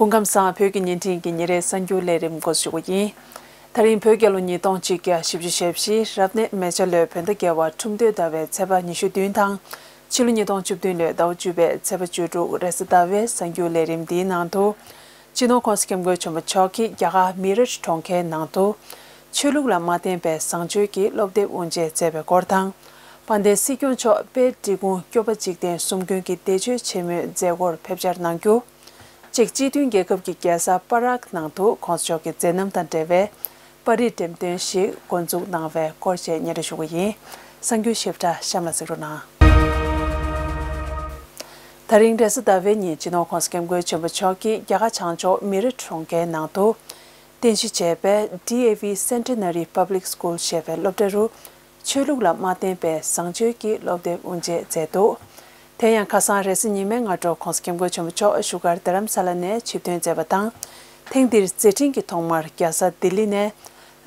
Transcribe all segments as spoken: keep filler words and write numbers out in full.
སྐུ་ཁམས་བཟང་། བོད་ཀྱི་བརྙན་འཕྲིན་གྱི་ཉིན་རེའི་གསར་འགྱུར་ལས་རིམ་འགོ་འཛུགས་ཞུ་གི་ཡིན། ད་རིང་བོད་རྒྱལ་ལོ་ཉིས་སྟོང་གཅིག་བརྒྱ་བཞི་བཅུ་ཞེ་བཞི་རབ་གནས་མེ་བྱ་ལོའི་བོད་ཟླ་བརྒྱད་པ་ཁྲུམས་སྟོད་ཟླ་བའི་ཚེས་པ་ཉི་ཤུ་བདུན་དང་། ཕྱི་ལོ་ཉིས་སྟོང་བཅུ་བདུན་ལོའི་ཟླ་བ་བཅུ་པའི་ཚེས་པ་བཅུ་དྲུག་རེས་གཟའ་ཟླ་བའི་གསར་འགྱུར་ལས་རིམ་འདིའི་ནང་དུ། སྤྱི་ནོར་༸གོང་ས་༸སྐྱབས་མགོན་ཆེན་པོ་མཆོག་གིས་རྒྱ་གར་མི་རཊ་གྲོང་ཁྱེར་ནང་དུ། ཆོས་ལུགས་ལ་མ་བརྟེན་པའི་བཟང་སྤྱོད་ཀྱི་སློབ་དེབ་དབུ་འབྱེད་མཛད་པའི་སྐོར་དང་། དཔལ་ལྡན་སྲིད་སྐྱོང་མཆོག་དཔལ་འབྲི་གུང་སྐྱོབ་པ་འཇིག་རྟེན་གསུམ་མགོན་གྱི་འདས་མཆོད་ཆེན་མོའི་མཛད་སྒོར་ཕེབས་འཆར་གནང་རྒྱུ། ཅེཀ་སྤྱི་མཐུན་རྒྱལ་ཁབ་ཀྱི་རྒྱལ་ས་པ་རག་ནང་དུ་༸གོང་ས་མཆོག་གི་མཛད་རྣམ་དང་འབྲེལ་བའི་པར་རིས་འགྲེམས་སྟོན་ཞིག་འགོ་འཛུགས་གནང་བའི་སྐོར་བཅས་སྙན་སྒྲོན་ཞུ་གི་ཡིན། གསར་འགྱུར་ཞིབ་ཕྲ་གཤམ་ལ་གཟིགས་རོགས་གནང་། ད་རིང་རེས་གཟའ་ཟླ་བའི་ཉིན་སྤྱི་ནོར་༸གོང་ས་༸སྐྱབས་མགོན་ཆེན་པོ་མཆོག་གིས་རྒྱ་གར་བྱང་ཕྱོགས་མི་རཊ་གྲོང་ཁྱེར་ནང་དུ། རྟེན་གཞི་བྱས་པའི་ཌི་ཨེ་ཝི་Centenary Public School ཞེས་པའི་སློབ་གྲྭ་རུ། ཆོས་ལུགས་ལ་མ་བརྟེན་པའི་བཟང་སྤྱོད་ཀྱི་སློབ་དེབ་དབུ་འབྱེད་མཛད་འདུག་དེ་ཡང་ཁ་སང་རེས་གཟའ་ཉི་མའི་སྔ་དྲོ་༸གོང་ས་༸སྐྱབས་མགོན་ཆེན་པོ་མཆོག་བཞུགས་སྒར་རྡ་རམ་ས་ལ་ནས་ཆིབས་ཐོན་མཛད་པ་དང་། ཐེངས་འདིར་མཛད་འཕྲིན་གྱི་ཐོག་མར་རྒྱལ་ས་ལྡི་ལི་ནས་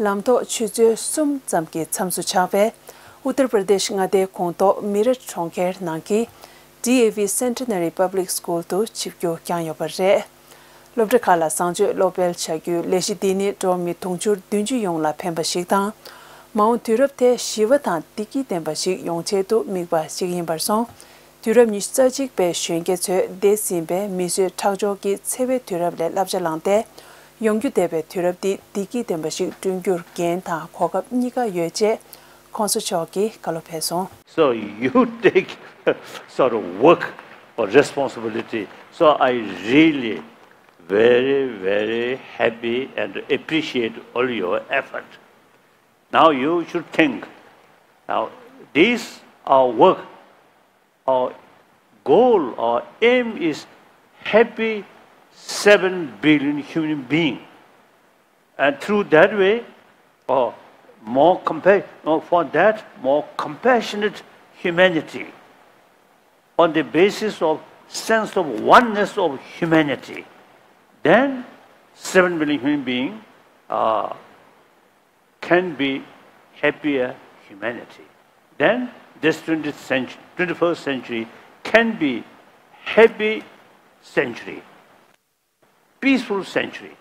ལམ་ཐོག་ཆུ་ཚོད་གསུམ་ཙམ་གྱི་མཚམས་སུ་ཆགས་པའི་ཨུ་ཏར་པྲ་དེཤ་མངའ་སྡེའི་ཁོངས་གཏོགས་མི་རཊ་གྲོང་ཁྱེར་ནང་གི་ཌི་ཨེ་ཝི་Centenary Public School དུ་ཆིབས་བསྒྱུར་བསྐྱངས་ཡོད་པ་རེད། སློབ་གྲྭ་ཁག་ལ་བཟང་སྤྱོད་སློབ་སྤེལ་བྱ་རྒྱུའི་ལས་གཞི་འདི་ནི་འགྲོ་བ་མི་དུང་ཕྱུར་བདུན་ཅུ་ཡོངས་ལ་ཕན་པ་ཞིག་དང་། མ་འོངས་དུས་རབས་དེ་ཞི་བ་དང་བདེ་སྐྱིད་ལྡན་པ་ཞིག་ཡོང་ཆེད་དུ་དམིགས་པ་ཞིག་ཡིན་པར་སོང་། དུས་རབས་ཉི་ཤུ་རྩ་གཅིག་པའི་གཞོན་སྐྱེས་ཚོས་འདས་ཟིན་པའི་མིས་བཟོས་ཁྲག་སྦྱོར་གྱི་འཚེ་བའི་དུས་རབས་ལས་བསླབ་བྱ་བླངས་ཏེ། ཡོང་རྒྱུ་འདས་པའི་དུས་རབས་འདི་བདེ་སྐྱིད་ལྡན་པ་ཞིག་བསྐྲུན་རྒྱུར་འགན་དང་གོ་སྐབས་གཉིས་ཀ་ཡོད་ཅེས་༸གོང་ས་མཆོག་གིས་བཀའ་སློབ་ཕེབས་སོང་། So you take sort of work or responsibility. So I really very, very happy and appreciate all your effort. Now you should think. Now, this our work, our goal, our aim is happy seven billion human being. And through that way, or more compa- or for that, more compassionate humanity on the basis of sense of oneness of humanity, then seven billion human being uh, can be happier humanity. Then this twentieth century, twenty-first century can be happy century. Peaceful century.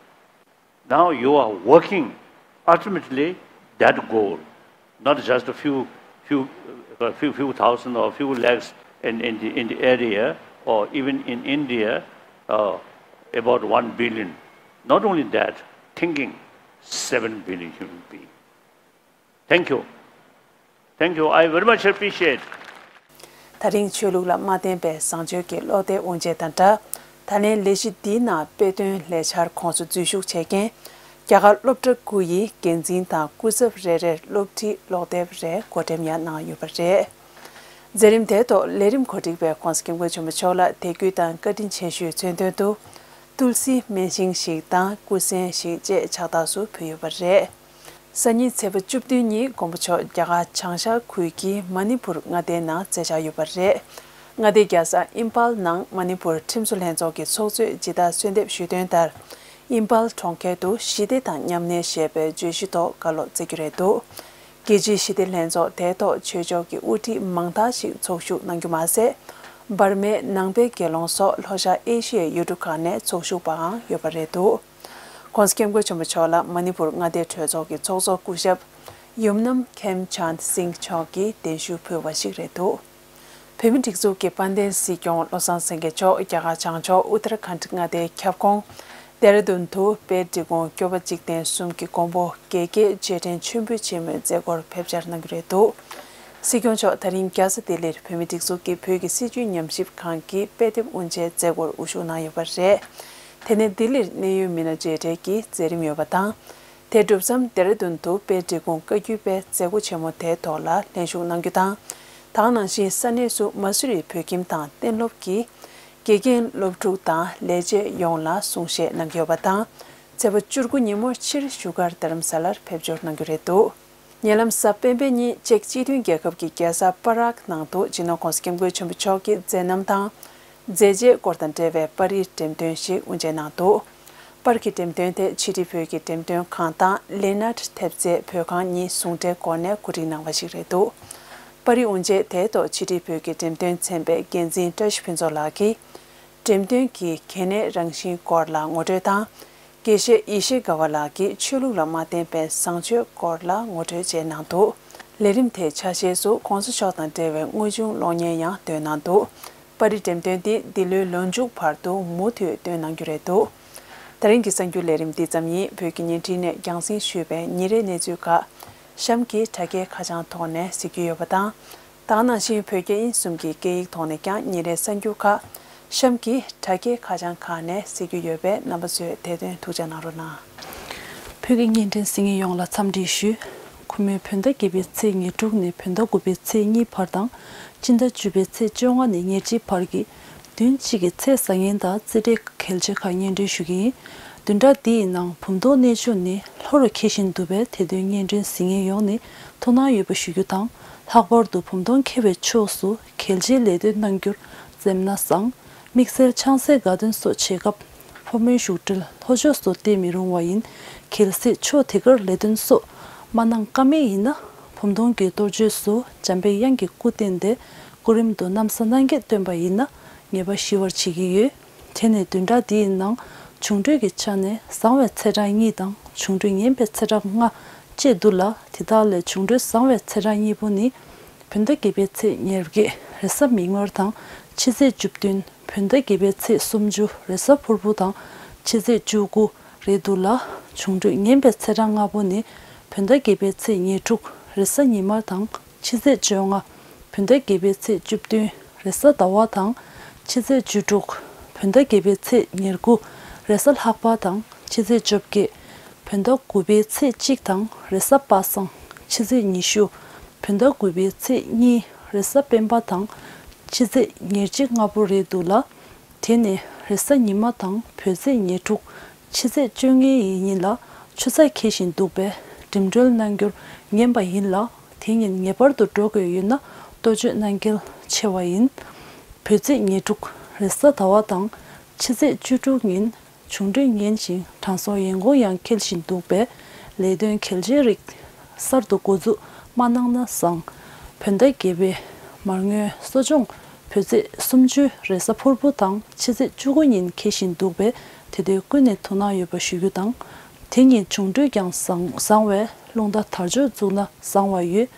Now you are working ultimately that goal, not just a few, few, a few, few thousand or few lakhs in, in, the, in the area or even in India, uh, about one billion. Not only that, thinking seven billion human beings. Thank you. Thank you. I very much appreciate. ད་རིང་ཆོས་ལུགས་ལ་མ་བརྟེན་པའི་བཟང་སྤྱོད་ཀྱི་སློབ་དེབ་དབུ་འབྱེད་དང་སྦྲགས། ད་ལན་ལས་གཞི་འདིའི་ནང་དཔེ་སྟོན་ལས་འཆར་ཁོངས་སུ་འཛུལ་ཞུགས་བྱས་མཁན། རྒྱ་གར་སློབ་གྲྭ་དགུ་ཡི་འགན་འཛིན་དང་སྐུ་ཚབ་རེ་རེར་སློབ་ཁྲིད་ཀློག་དེབ་རེ་བགོ་འགྲེམས་ཡང་གནང་ཡོད་པ་རེད། མཛད་རིམ་དེའི་ཐོག་ལས་རིམ་གོ་སྒྲིག་པས་༸གོང་ས་༸སྐྱབས་མགོན་ཆེན་པོ་མཆོག་ལ་དད་གུས་དང་བཀའ་དྲིན་ཆེ་ཞུའི་མཚོན་དོན་དུ། ཏུལ་སི་སྨན་ཤིང་ཞིག་དང་སྐུ་གཟན་ཞིག་བཅས་ཕྱག་རྟགས་སུ་ཕུལ་ཡོད་པ་རེད། སང་ཉིན་ཚེས་པ་བཅུ་བདུན་ཉིན་མགོན་པོ་མཆོག་རྒྱ་གར་བྱང་ཤར་ཁུལ་གྱི་མ་ནི་པུར་མངའ་སྡེའི་ནང་མཛད་འཆར་ཡོད་པ་རེད། མངའ་སྡེའི་རྒྱལ་ས་ཨིམ་ཕཱལ་ནང་མ་ནི་པུར་ཁྲིམས་བཟོ་ལྷན་ཚོགས་ཀྱི་ཚོགས་གཙོས་ཇི་ལྟར་གསོལ་འདེབས་ཞུས་དོན་ལྟར། ཨིམ་ཕཱལ་གྲོང་ཁྱེར་དུ་ཞི་བདེ་དང་མཉམ་གནས་ཞེས་པའི་བརྗོད་གཞི་ཐོག་བཀའ་སློབ་སྩལ་རྒྱུ་རེད་འདུག་རྒྱལ་སྤྱིའི་ཞི་བདེ་ལྷན་ཚོགས་དེའི་ཐོག་ཆོས་ཕྱོགས་ཀྱི་དབུ་ཁྲིད་མང་དག་ཞིག་ཚོགས་ཞུགས་གནང་རྒྱུ་མ་ཟད། འབར་མའི་ནང་པའི་དགེ་སློང་སོགས་ལྷོ་ཤར་ཨེ་ཤི་ཡའི་ཡུལ་གྲུ་ཁག་ནས་ཚོགས་ཞུགས་པའང་ཡོད་པ་རེད་འདུག ༸གོང་ས་༸སྐྱབས་མགོན་ཆེན་པོ་མཆོག་ལ་མ་ནི་པུར་མངའ་སྡེའི་གྲོས་ཚོགས་ཀྱི་ཚོགས་གཙོ་སྐུ་ཞབས་ཡུམ་ནམ་ཁེམ་ཆཱན་སིང་མཆོག་གིས་གདན་ཞུ་ཕུལ་བ་ཞིག་རེད་འདུག་བོད་མིའི་སྒྲིག་འཛུགས་ཀྱི་དཔལ་ལྡན་སྲིད་སྐྱོང་བློ་བཟང་སེང་གེ་མཆོག་རྒྱ་གར་བྱང་ཕྱོགས་ཨུ་ཏར་ཁཱན་མངའ་སྡེའི་ཁྱབ་ཁོངས་ལྡེ་ར་ལྡུན་དུ་དཔལ་འབྲི་གུང་སྐྱོབ་པ་འཇིག་རྟེན་གསུམ་གྱི་མགོན་པོ་དགེ་རྒྱས་རྗེས་དྲན་མཆོད་འབུལ་ཆེན་མོའི་མཛད་སྒོར་ཕེབས་འཆར་གནང་གི་རེད་འདུག་སྲིད་སྐྱོང་མཆོག་ད་རིང་རྒྱལ་ས་ལྡི་ལིར་བོད་མིའི་སྒྲིག་འཛུགས་ཀྱི་བོད་ཀྱི་སྲིད་བྱུས་ཉམས་ཞིབ་ཁང་གི་དཔེ་དེབ་དབུ་འབྱེད་མཛད་སྒོར་དབུ་བཞུགས་གནང་ཡོད་པ་རེད། དེ་ནས་ལྡི་ལིར་གནད་ཡོད་མི་སྣ་མཇལ་འཕྲད་ཀྱི་མཛད་རིམ་ཡོད་པ་དང་། དེ་གྲུབ་མཚམས་ལྡེ་ར་ལྡུན་དུ་དཔལ་འབྲི་གུང་བཀའ་བརྒྱུད་པའི་མཛད་སྒོ་ཆེན་མོ་དེའི་ཐོག་ལ་ལྷན་ཞུགས་གནང་རྒྱུ་དང་། ད་ག་ནང་བཞིན་ས་གནས་སུ་མ་སུ་རིའི་བོད་ཁྱིམ་དང་གཏན་སློབ་ཀྱི་དགེ་རྒན་སློབ་ཕྲུག་དང་ལས་བྱེད་ཡོངས་ལ་གསུང་བཤད་གནང་གི་ཡོད་པ་དང་། ཚེས་པ་བཅུ་དགུ་ཉིན་མོར་ཕྱིར་བཞུགས་སྒར་རྡ་རམ་ས་ལར་ཕེབས་འབྱོར་གནང་རྒྱུ་རེད་འདུག་ཉེ་ལམ་གཟའ་སྤེན་པའི་ཉིན་ཅེཀ་སྤྱི་མཐུན་རྒྱལ་ཁབ་ཀྱི་རྒྱལ་ས་པ་རག་ནང་དུ་སྤྱི་ནོར་༸གོང་ས་༸སྐྱབས་མགོན་ཆེན་པོ་མཆོག་གི་མཛད་རྣམ་དང་། མཛད་རྗེས་སྐོར་དང་འབྲེལ་བའི་པར་རིས་འགྲེམས་སྟོན་ཞིག་དབུ་འབྱེད་གནང་འདུག་པར་གྱི་འགྲེམས་སྟོན་དེ་ཕྱི་དྲིལ་བོད་ཀྱི་འགྲེམས་སྟོན་ཁང་དང་ལེ་ནཱརྡ་ཐེབས་རྩའི་བོད་ཁང་གཉིས་ཟུང་འབྲེལ་སྒོ་ནས་གོ་སྒྲིག་གནང་བ་ཞིག་རེད་འདུག་པར་རིས་དབུ་འབྱེད་དེའི་ཐོག་ཕྱི་དྲིལ་བོད་ཀྱི་འགྲེམས་སྟོན་ཚན་པའི་འགན་འཛིན་བཀྲ་ཤིས་ཕུན་ཚོགས་ལགས་ཀྱིས། འགྲེམས་སྟོན་གྱི་གལ་གནད་རང་བཞིན་སྐོར་ལ་ངོ་སྤྲོད་དང་། དགེ་བཤེས་ཡེ་ཤེས་དགའ་བ་ལགས་ཀྱིས་ཆོས་ལུགས་ལ་མ་བརྟེན་པའི་བཟང་སྤྱོད་སྐོར་ལ་ངོ་སྤྲོད་བཅས་གནང་འདུག་ལས་རིམ་དེའི་ཆ་ཤས་སུ་༸གོང་ས་མཆོག་དང་འབྲེལ་བའི་དངོས་བྱུང་གློག་བརྙན་ཡང་བཏོན་གནང་འདུག་པར་རིས་འགྲེམས་སྟོན་འདི་འདི་ལོའི་ལོ་མཇུག་བར་དུ་མུ་མཐུད་བཏོན་གནང་རྒྱུ་རེད་འདུག་ད་རིང་གི་གསར་འགྱུར་ལས་རིམ་འདི་ཙམ་ཡིན། བོད་ཀྱི་བརྙན་འཕྲིན་ནས་རྒྱང་སྲིང་ཞུས་པའི་ཉིན་རེའི་གནས་ཚུལ་ཁག་གཤམ་གྱི་དྲ་རྒྱའི་ཁ་བྱང་ཐོག་ནས་གཟིགས་རྒྱུ་ཡོད་པ་དང་། ད་ག་ནང་བཞིན་བོད་རྒྱ་དབྱིན་གསུམ་གྱི་སྐད་ཡིག་ཐོག་ནས་ཀྱང་ཉིན་རེའི་གསར་འགྱུར་ཁག་གཤམ་གྱི་དྲ་རྒྱའི་ཁ་བྱང་ཁག་ནས་གཟིགས་རྒྱུ་ཡོད་པས་རྣམ་པ་ཚོས་དེ་དོན་ཐུགས་འཇགས་གནང་རོགས་གནང་། བོད་ཀྱི་བརྙན་འཕྲིན་གཟིགས་མཁན་ཡོངས་ལ་འཚམས་འདྲི་ཞུ། སྐུ་མོས་བོད་ཟླ་བརྒྱད་པའི་ཚེས་ཉེར་དྲུག་ནས་བོད་ཟླ་དགུ་པའི་ཚེས་གཉིས་བར་དང་། སྤྱི་ཟླ་བཅུ་པའི་ཚེས་བཅོ་ལྔ་ནས་ཉེར་གཅིག་བར་གྱི་བདུན་གཅིག་གི་ཚེས་བཟང་ངན་དང་རྩིས་འབྲས་གལ་ཆེ་ཁག་སྙན་སྒྲོན་ཞུ་གི་ཡིན། བདུན་ཕྲག་འདིའི་ནང་བུམ་སྡོང་གནས་མཆོག་ནི་ལྷོ་རུ་འཁེལ་བཞིན་འདུག་པས། དེ་དོན་བརྙན་འཕྲིན་གཟིགས་མཁན་ཡོངས་ནས་ཐུགས་སྣང་ཡོད་པ་ཞུ་རྒྱུ་དང་། ལྷག་པར་དུ་བུམ་སྡོང་འཁེལ་བའི་ཕྱོགས་སུ་གལ་ཆེའི་ལས་དོན་གནང་རྒྱུར་འཛེམ་ན་བཟང་། དམིགས་བསལ་ཆང་སའི་དགའ་སྟོན་སོགས་བྱེད་སྐབས་ཕོ་མོའི་བཞུགས་གྲལ་ལྷོ་ཕྱོགས་སུ་བལྟས་མི་རུང་བ་ཡིན། གལ་སྲིད་ཕྱོགས་དེ་གར་ལས་དོན་སོགས་མ་གནང་ཀ་མེད་ཡིན་ན། བུམ་སྡོང་གི་གཏོར་མཆོད་སུ་འཇམ་པའི་དབྱངས་ཀྱི་སྐུ་བསྟན་ཏེ་སྐུ་རིམ་དུ་ན་བཟའ་སྣ་བརྒྱད་བཏོན་པ་ཡིན་ན་ཉེས་པ་ཞི་བར་བྱེད་ཀྱི་ཡོད། དེ་ནི་བདུན་ཕྲག་འདིའི་ནང་འབྱུང་འཕྲོད་ཀྱི་ཆ་ནས་བཟང་བའི་ཚེས་གྲངས་གཉིས་དང་འབྱུང་འཕྲོད་ངན་པའི་ཚེས་གྲངས་ལྔ་བཅས་འདུག་ལ། དེ་དག་ལས་འབྱུང་འཕྲོད་བཟང་བའི་ཚེས་གྲངས་གཉིས་པོ་ནི། བོད་ཟླ་བརྒྱད་པའི་ཚེས་ཉེར་བརྒྱད་རེས་གཟའ་མིག་དམར་དང་ཕྱི་ཚེས་བཅུ་བདུན་བོད་ཟླ་བརྒྱད་པའི་ཚེས་སུམ་ཅུ་རེས་གཟའ་ཕུར་བུ་དང་ཕྱི་ཚེས་བཅུ་དགུ་རེད་འདུག་ལ། འབྱུང་འཕྲོད་ངན་པའི་ཚེས་གྲངས་ལྔ་པོ་ནི། བོད་ཟླ་བརྒྱད་པའི་ཚེས་ཉེར་དྲུག་རེས་གཟའ་ཉི་མ་དང་ཕྱི་ཚེས་བཅོ་ལྔ། བོད་ཟླ་བརྒྱད་པའི་ཚེས་བཅུ་བདུན་རེས་གཟའ་ཟླ་བ་དང་ཕྱི་ཚེས་བཅུ་དྲུག་བོད་ཟླ་བརྒྱད་པའི་ཚེས་ཉེར་དགུ་རེས་གཟའ་ལྷག་པ་དང་ཕྱི་ཚེས་བཅོ་བརྒྱད། བོད་ཟླ་དགུ་པའི་ཚེས་གཅིག་དང་རེས་གཟའ་པ་སངས་ཕྱི་ཚེས་ཉི་ཤུ། བོད་ཟླ་དགུ་པའི་ཚེས་གཉིས་རེས་གཟའ་སྤེན་པ་དང་ཕྱི་ཚེས་ཉེར་གཅིག་ལྔ་པོ་རེད་འདུག་ལ། དེ་ནི་རེས་གཟའ་ཉི་མ་དང་བོད་ཚེས་ཉེར་དྲུག་ཕྱི་ཚེས་བཅོ་ལྔའི་ཉིན་ལ་ཆུ་ཚ་འཁེལ་བཞིན་འདུག་པས་འགྲིམ་འགྲུལ་གནང་རྒྱུར་ངན་པ་ཡིན་ལ། དེ་ཉིན་ངེས་པར་དུ་འགྲོ་དགོས་ཡོད་ན་གཏོ་བཅོས་གནང་གལ་ཆེ་བ་ཡིན། བོད་ཚེས་ཉེར་དྲུག་རེས་གཟའ་ཟླ་བ་དང་ཕྱི་ཚེས་བཅུ་དྲུག་ཉིན་འབྱུང་འཕྲོད་ངན་ཞིང་དྲང་སྲོང་ཡན་གོང་ཡང་འཁེལ་བཞིན་འདུག་པས་ལས་དོན་གལ་ཆེའི་རིགས་གསར་དུ་འགོ་འཛུགས་མ་གནང་ན་བཟང་། བོད་ཟླ་བརྒྱད་པའི་མར་ངོའི་གསོ་སྦྱོང་བོད་ཚེས་སུམ་ཅུ་རེས་གཟའ་ཕུར་བུ་དང་ཕྱི་ཚེས་བཅུ་དགུ་ཉིན་འཁེལ་བཞིན་འདུག་པས་དེ་དུས་ཀུན་ནས་ཐུགས་སྣང་ཡོད་པ་ཞུ་རྒྱུ་དང་། དེ་ཉིན་འབྱུང་འཕྲོད་ཀྱང་བཟང་བཟང་བས་རླུང་རྟ་དར་ལྕོག་འཛུགས་ན་བཟང་བ་ཡོད།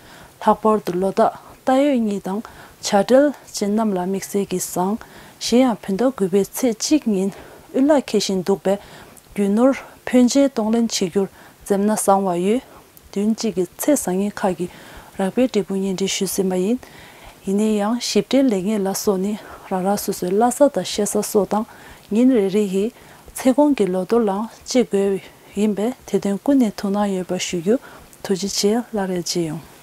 ལྷག་པར་དུ་ལོ་རྟགས་རྟ་ཡོས་གཉིས་དང་བྱ་བྲལ་ཅན་རྣམས་ལ་དམིགས་བསལ་གྱིས་བཟང་། གཞན་ཡང་བོད་ཟླ་དགུ་པའི་ཚེས་གཅིག་ཉིན་དབུལ་ལག་འཁེལ་བཞིན་འདུག་པས་རྒྱུ་ནོར་ཕོན་ཆེན་གཏོང་ལེན་བྱེད་རྒྱུར་འཛེམ་ན་བཟང་བ་ཡོད། བདུན་གཅིག་གི་ཚེས་བཟང་ངན་ཁག་གི་རགས་པའི་འབྲས་བུ་སྙན་སྒྲོན་ཞུས་ཟིན་པ་ཡིན། ཡིན་ན་ཡང་ཞིབ་ཕྲའི་ལེགས་ཉེས་ལ་སོགས་ནི་རང་རང་སོ་སོའི་བླ་གཟའ་དང་གཤེད་གཟའ་སོགས་དང་ཉིན་རེ་རེ་ཡི་ཚེས་གོང་གི་ལོ་ཐོ་ལའང་དཔྱད་དགོས་ཡིན་པས་དེ་དོན་ཀུན་ནས་ཐུགས་སྣང་ཡོད་པ་ཞུ་རྒྱུ། ཐུགས་རྗེ་ཆེ། སླར་ཡང་མཇལ་ཡོང་།